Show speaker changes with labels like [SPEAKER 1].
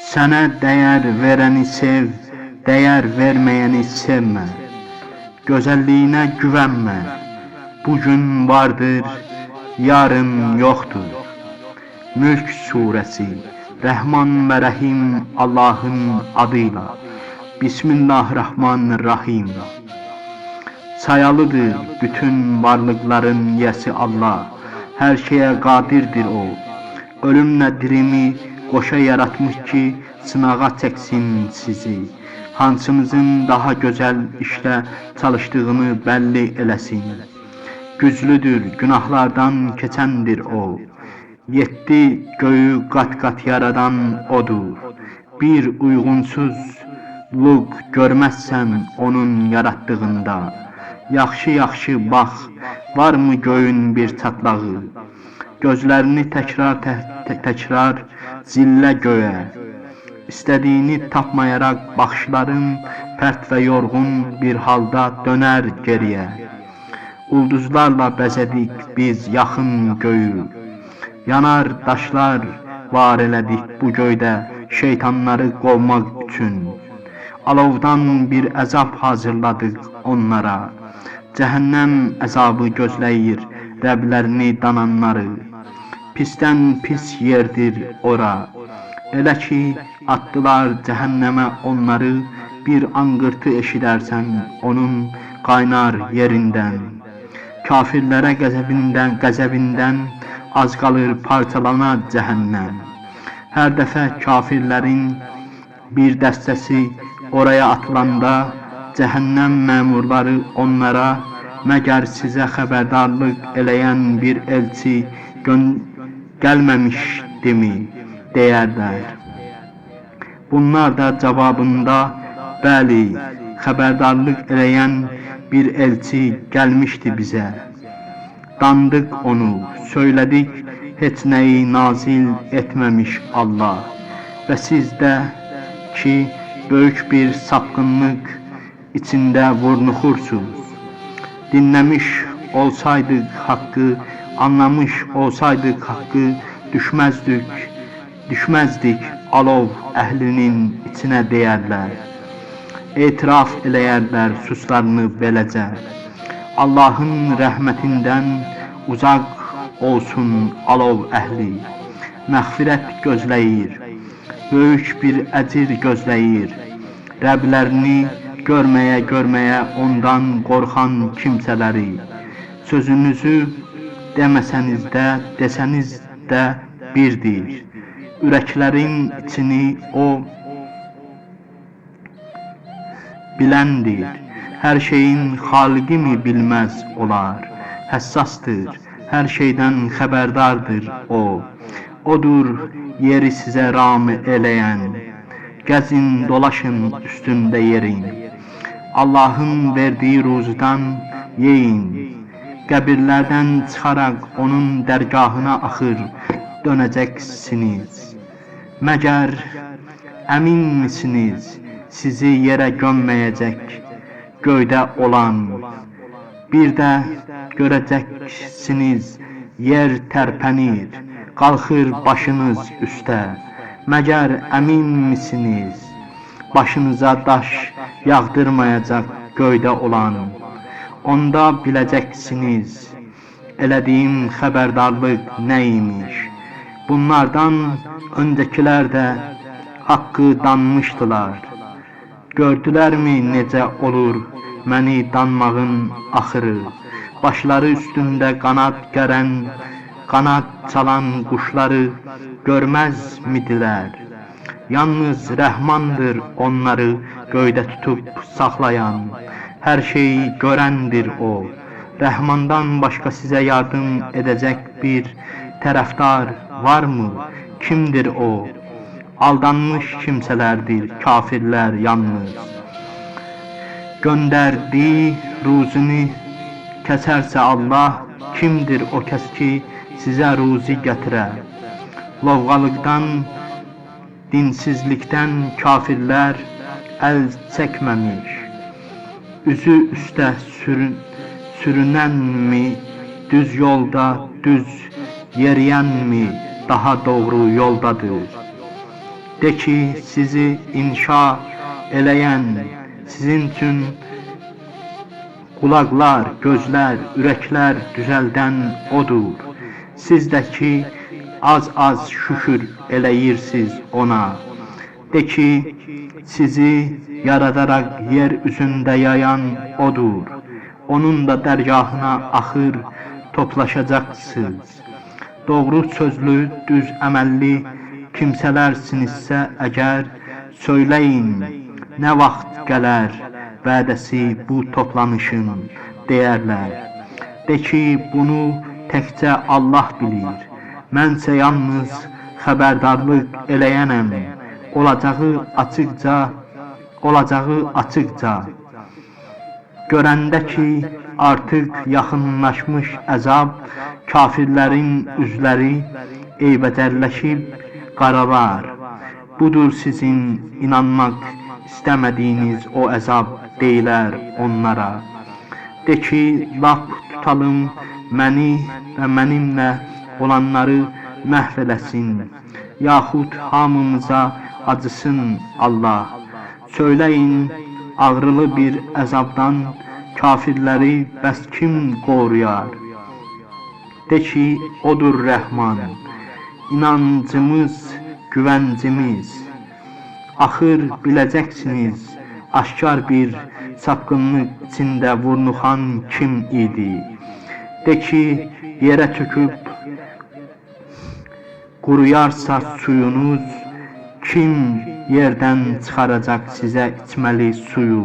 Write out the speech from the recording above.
[SPEAKER 1] Sənə dəyər verəni sev, dəyər verməyəni sevmə. Gözəlliyinə güvənmə. Bugün vardır, yarın yoxdur. Mülk surəsi. Rəhman və Rəhim Allahın adıyla. Bismillahirrahmanirrahim. Sayalıdır bütün varlıqların yiyəsi Allah. Hər şeyə qadirdir o. Ölümlə dirimi qoşa yaratmış ki, sınağa çəksin sizi. Hansınızın daha gözəl işlə çalışdığını bəlli eləsin. Güclüdür, günahlardan keçəndir o. 7 göyü qat-qat yaradan odur. Bir uyğunsuzluq görməzsən onun yaratdığında. Yaxşı-yaxşı bax, varmı göyün bir çatlağı? Gözlərini təkrar zillə göyə. İstədiyini tapmayaraq baxışların pərt və yorğun bir halda dönər geriyə. Ulduzlarla bəzədik biz yaxın göyü. Yanar daşlar var elədik bu göydə şeytanları qovmaq üçün. Alovdan bir əzab hazırladıq onlara. Cəhənnəm əzabı gözləyir Rəblərini dananları. Pisdən pis yerdir ora. Elə ki, atdılar cəhənnəmə onları, bir anqırtı eşidərsən onun qaynar yerindən. Kafirlərə qəzəbindən az qalır parçalana cəhənnəm. Hər dəfə kafirlərin bir dəstəsi oraya atılanda, cəhənnəm məmurları onlara, məgər sizə xəbərdarlıq eləyən bir elçi gəlməmişdimi, deyərlər. Bunlar da cavabında, bəli, xəbərdarlıq eləyən bir elçi gəlmişdi bizə. Dandıq onu, söylədik, heç nəyi nazil etməmiş Allah. Və siz də ki, böyük bir sapqınlıq içində vurnuxursunuz. Dinləmiş olsaydıq haqqı, anlamış olsaydıq haqqı, düşməzdik alov əhlinin içinə deyərlər. Etiraf eləyərlər suçlarını beləcə. Allahın rəhmətindən uzaq olsun alov əhli. Məğfirət gözləyir, böyük bir əcir gözləyir. Rəblərini görməyə ondan qorxan kimsələri. Sözünüzü deməsəniz də, desəniz də birdir. Ürəklərin içini o biləndir. Hər şeyin xaliqi mi bilməz olar? Həssasdır, hər şeydən xəbərdardır o. Odur yeri sizə ram eləyən. Gəzin, dolaşın üstündə yerin. Allahın verdiyi ruzudan yeyin. Qəbirlərdən çıxaraq onun dərgahına axır dönəcəksiniz. Məgər əmin misiniz sizi yerə gömməyəcək göydə olan? Bir də görəcəksiniz yer tərpənir, qalxır başınız üstə. Məgər əmin misiniz başınıza daş yağdırmayacaq göydə olan? Onda biləcəksiniz elədiyim xəbərdarlıq nə imiş. Bunlardan öncəkilər də haqqı danmışdılar. Gördülərmi necə olur məni danmağın axırı? Başları üstündə qanad gərən, qanad çalan quşları görməz midilər? Yalnız Rəhmandır onları göydə tutub saxlayan. Hər şeyi görəndir o. Rəhmandan başqa sizə yardım edəcək bir tərəfdar varmı? Kimdir o? Aldanmış kimsələrdir kafirlər yalnız. Göndərdiyi ruzunu kəsərsə Allah, kimdir o kəs ki sizə ruzi gətirə? Lovğalıqdan, dinsizlikdən kafirlər əl çəkməmiş. Üzü üstə sürünənmi, düz yolda düz yeriyənmi daha doğru yoldadır? De ki, sizi inşa eləyən, sizin üçün qulaqlar, gözlər, ürəklər düzəldən odur. Siz də ki, az-az şükür eləyirsiz ona. De ki, sizi yaradaraq yer üzündə yayan odur. Onun da dərgahına axır toplaşacaqsınız. Doğru sözlü, düz əməlli kimsələrsinizsə əgər, söyləyin, nə vaxt gələr vədəsi bu toplanışın, deyərlər. De ki, bunu təkcə Allah bilir. Mənsə yalnız xəbərdarlıq eləyənəm. Olacağı açıqca, olacağı açıqca. Görəndə ki, artıq yaxınlaşmış əzab, kafirlərin üzləri eybəcərləşib qaralar. Budur sizin inanmaq istəmədiyiniz o əzab, deyilər onlara. De ki, lap tutalım məni və mənimlə olanları məhv eləsin, yaxud hamımıza acısın Allah. Söyləyin, ağrılı bir əzabdan kafirləri bəs kim qoruyar? De ki, odur Rəhman, inancımız, güvəncimiz. Axır biləcəksiniz, aşkar bir sapqınlıq içində vurnuxan kim idi? De ki, yerə çöküb quruyarsa suyunuz, kim yerdən çıxaracaq sizə içməli suyu?